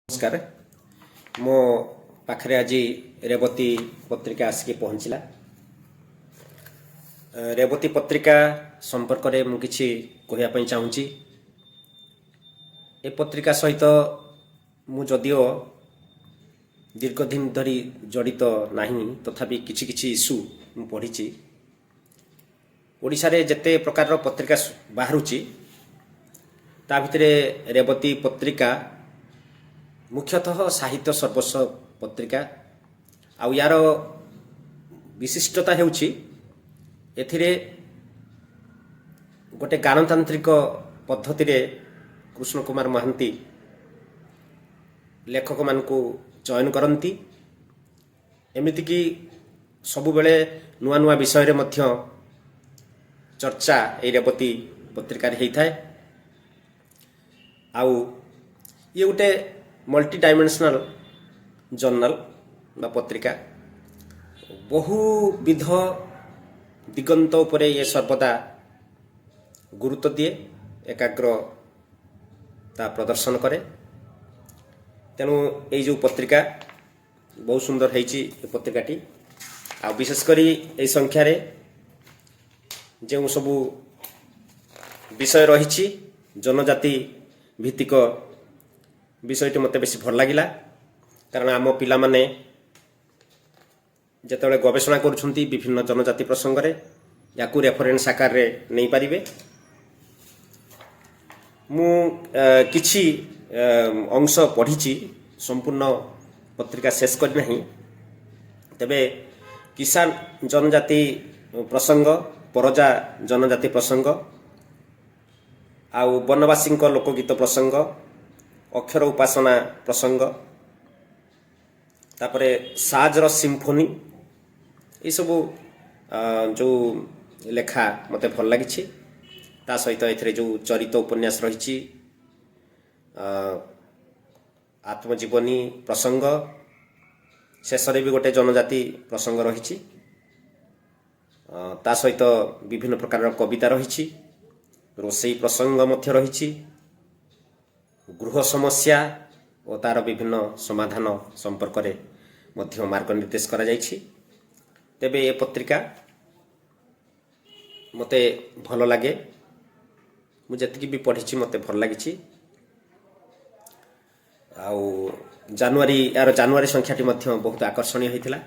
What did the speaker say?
ନମସ୍କାର। ମୋ ପାଖରେ ଆଜି ରେବତୀ ପତ୍ରିକା ଆସିକି ପହଞ୍ଚିଲା। ରେବତୀ ପତ୍ରିକା ସମ୍ପର୍କରେ ମୁଁ କିଛି କହିବା ପାଇଁ ଚାହୁଁଛି। ଏ ପତ୍ରିକା ସହିତ ମୁଁ ଯଦିଓ ଦୀର୍ଘ ଦିନ ଧରି ଜଡ଼ିତ ନାହିଁ, ତଥାପି କିଛି କିଛି ଇସ୍ୟୁ ମୁଁ ପଢ଼ିଛି। ଓଡ଼ିଶାରେ ଯେତେ ପ୍ରକାରର ପତ୍ରିକା ବାହାରୁଛି, ତା ଭିତରେ ରେବତୀ ପତ୍ରିକା ମୁଖ୍ୟତଃ ସାହିତ୍ୟ ସର୍ବସ୍ୱ ପତ୍ରିକା। ଆଉ ୟାର ବିଶିଷ୍ଟତା ହେଉଛି, ଏଥିରେ ଗୋଟେ ଗାଣତାନ୍ତ୍ରିକ ପଦ୍ଧତିରେ କୃଷ୍ଣ କୁମାର ମହାନ୍ତି ଲେଖକମାନଙ୍କୁ ଚୟନ କରନ୍ତି। ଏମିତିକି ସବୁବେଳେ ନୂଆ ନୂଆ ବିଷୟରେ ମଧ୍ୟ ଚର୍ଚ୍ଚା ଏଇ ରେବତୀ ପତ୍ରିକାରେ ହେଇଥାଏ। ଆଉ ଇଏ ଗୋଟେ ମଲ୍ଟି ଡାଇମେନ୍ସନାଲ ଜର୍ନାଲ ବା ପତ୍ରିକା। ବହୁବିଧ ଦିଗନ୍ତ ଉପରେ ଇଏ ସର୍ବଦା ଗୁରୁତ୍ୱ ଦିଏ, ଏକାଗ୍ରତା ପ୍ରଦର୍ଶନ କରେ। ତେଣୁ ଏଇ ଯେଉଁ ପତ୍ରିକା, ବହୁତ ସୁନ୍ଦର ହେଇଛି ଏ ପତ୍ରିକାଟି। ଆଉ ବିଶେଷ କରି ଏଇ ସଂଖ୍ୟାରେ ଯେଉଁ ସବୁ ବିଷୟ ରହିଛି, ଜନଜାତି ଭିତ୍ତିକ ବିଷୟଟି ମୋତେ ବେଶୀ ଭଲ ଲାଗିଲା, କାରଣ ଆମ ପିଲାମାନେ ଯେତେବେଳେ ଗବେଷଣା କରୁଛନ୍ତି ବିଭିନ୍ନ ଜନଜାତି ପ୍ରସଙ୍ଗରେ, ୟାକୁ ରେଫରେନ୍ସ ଆକାରରେ ନେଇପାରିବେ। ମୁଁ କିଛି ଅଂଶ ପଢ଼ିଛି, ସମ୍ପୂର୍ଣ୍ଣ ପତ୍ରିକା ଶେଷ କରିନାହିଁ। ତେବେ କିଷାନ ଜନଜାତି ପ୍ରସଙ୍ଗ, ପରଜା ଜନଜାତି ପ୍ରସଙ୍ଗ, ଆଉ ବନବାସୀଙ୍କ ଲୋକଗୀତ ପ୍ରସଙ୍ଗ, ଅକ୍ଷର ଉପାସନା ପ୍ରସଙ୍ଗ, ତାପରେ ସାଜର ସିମ୍ଫୋନି, ଏସବୁ ଯେଉଁ ଲେଖା ମୋତେ ଭଲ ଲାଗିଛି। ତା ସହିତ ଏଥିରେ ଯେଉଁ ଚରିତ ଉପନ୍ୟାସ ରହିଛି, ଆତ୍ମଜୀବନୀ ପ୍ରସଙ୍ଗ, ଶେଷରେ ବି ଗୋଟେ ଜନଜାତି ପ୍ରସଙ୍ଗ ରହିଛି। ତା ସହିତ ବିଭିନ୍ନ ପ୍ରକାରର କବିତା ରହିଛି, ରୋଷେଇ ପ୍ରସଙ୍ଗ ମଧ୍ୟ ରହିଛି, ଗୃହ ସମସ୍ୟା ଓ ତାର ବିଭିନ୍ନ ସମାଧାନ ସମ୍ପର୍କରେ ମଧ୍ୟ ମାର୍ଗ ନିର୍ଦ୍ଦେଶ କରାଯାଇଛି। ତେବେ ଏ ପତ୍ରିକା ମୋତେ ଭଲ ଲାଗେ। ମୁଁ ଯେତିକି ବି ପଢ଼ିଛି, ମୋତେ ଭଲ ଲାଗିଛି। ଆଉ ଜାନୁଆରୀ, ଏହାର ଜାନୁଆରୀ ସଂଖ୍ୟାଟି ମଧ୍ୟ ବହୁତ ଆକର୍ଷଣୀୟ ହୋଇଥିଲା।